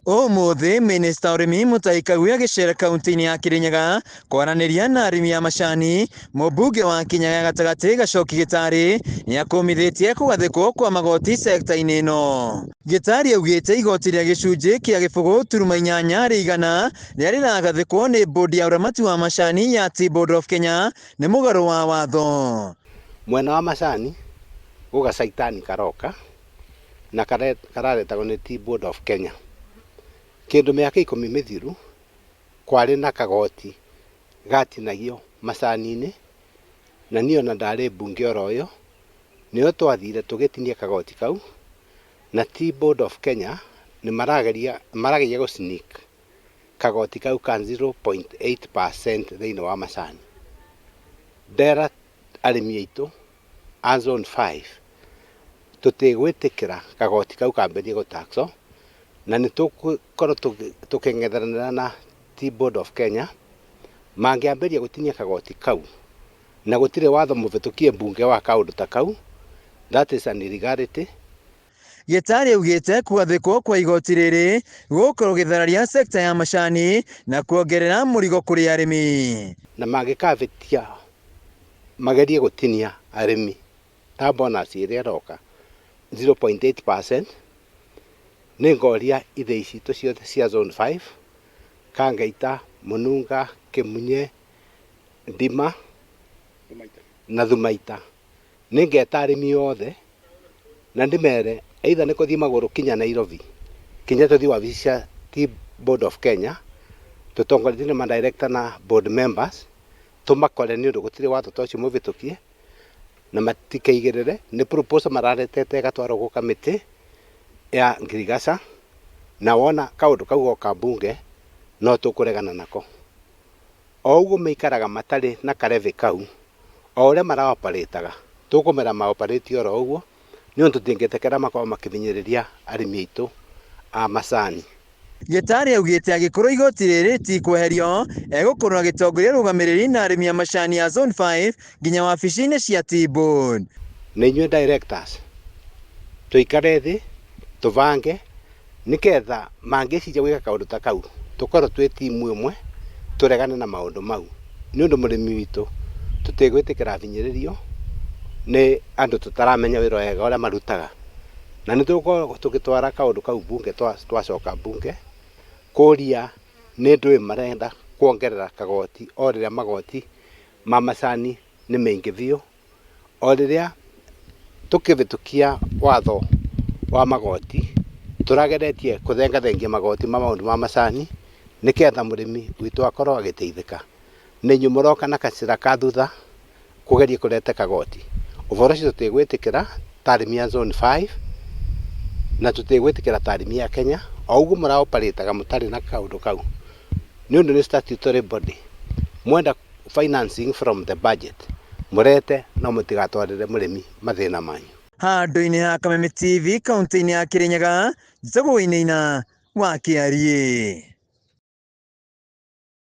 Ũmũthĩ minista ũrĩmi Mutahi Kagwe agĩcera kaunti-inĩ ya Kirinyaga kwaranĩria na arĩmi a macani. Mũmbunge wa Kinyaga gatagatĩ Gacoki Gĩtarĩ nĩakũmithĩtie kũgathĩkwo kwa magoti sekta-inĩ ĩno. Gĩtarĩ augĩte igoti rĩa gĩcunjĩ kĩa 0.8 harĩ igana rĩrĩa rĩragathĩkwo nĩ bodi ya ũramati wa macani ya Tea Board of Kenya nĩ mũgarũ wa watho. Mwena wa macani gũga caitani karoka na kararetagwo nĩ Tea Board of Kenya. Kĩndũ mĩaka 10 mĩthiru kwarĩ na kagoti gatinagio macani-inĩ, na niĩ ona ndarĩ mbunge oro ĩyo nĩyo twathire tũgĩtinia kagoti kau, na Tea Board of Kenya nĩ marageria gũ sneak kagoti kau ka 0.8% thĩinĩ wa macani. Ndera arĩmi aitũ a zone 5 tũtigwĩtĩkĩra kagoti kau kambĩrĩrie gũtaxwo, na nĩ tũgũkorwo tũkĩng'etheranĩra na Tea Board of Kenya mangĩambĩrĩria gũtinia kagoti kau, na gũtirĩ watho mũhĩtũkie mbunge wa kaũndũ ta kau. That is an illegality. Gĩtarĩ augĩte kũgathĩkwo kwa igoti rĩrĩ gũgũkorwo gĩthararia sekta ya macani na kuongerera mũrigo kũrĩ arĩmi. Na mangĩkabĩtia magerie gũtinia arĩmi ta bonus ĩrĩa ĩroka 0.8%, nĩ ngoria ithĩi citũ ciothe cia zone 5, Kangeita, Mũnunga, Kĩmunye, Ndima na Thumaita. Nĩ ngeta arĩmi othe na ndĩmere either nĩ kũthiĩ magũrũ kinya Nairobi, kinya tũthiĩ wabici cia Tea Board of Kenya tũtongoretio nĩ ma-director na board members, tũmakore, nĩ ũndũ gũtirĩ watho ta ũcio mũhĩtũkie na matikeigĩrĩre. Nĩ proposal mararetete ĩgatwarwo gwĩ kamĩtĩ ya ngirigaca, na wona kaũndũ kau goka mbunge no tũkũregana nako. O ũguo maikaraga matarĩ na karevĩ kau, o ũrĩa maraoparĩtaga tũkũmera maoparĩte oro ũguo, nĩ ũndũ tũtingĩtĩkĩra makorwo makĩhinyĩrĩria arĩmi aitũ a macani. Gĩtarĩ augĩte angĩkorwo igoti rĩrĩ ti kweherio, egũkorwo agĩtongoria rũgamĩrĩri na arĩmi a macani a zone 5 nginya wabici-inĩ cia Tea Board. Na inyuĩ directors tũikare thĩ tũbange nĩgetha mangĩciria gwĩka kaũndũ ta kau tũkorwo twĩ timu ĩmwe tũregane na maũndũ mau, nĩ ũndũ mũrĩmi witũ tũtigwĩtĩkĩra ahinyĩrĩrio nĩ andũ tũtaramenya wĩra wega ũrĩa marutaga, na nĩ tũgũkorwo tũgĩtwara kaũndũ kau mbunge twacoka mbunge kũria nĩ ndũĩ marenda kuongerera kagoti o rĩrĩa magoti ma macani nĩ maingĩ biũ, o rĩrĩa tũkĩhĩtũkia watho wa magoti tũrageretie kũthengathengia magoti ma maũndũ ma macani nĩgetha mũrĩmi witũ akorwo agĩteithĩka. Nĩ inyuĩ mũroka na gacĩra ka thutha kũgeria kũrete kagoti. Ũhoro ũcio tũtigwĩtĩkĩra ta arĩmi a zone 5 na tũtigwĩtĩkĩra ta arĩmi a Kenya o ũguo mũraoparĩtaga mũtarĩ na kaũndũ kau, nĩ ũndũ nĩ statutory body. Mwenda financing from the budget mũrete, no mũtigatwarĩre mũrĩmi mathĩna manyu. Handũ-inĩ ha Kameme TV kaunti-inĩ ya Kirinyaga, njĩtagwo Wainaina wa Kĩariĩ.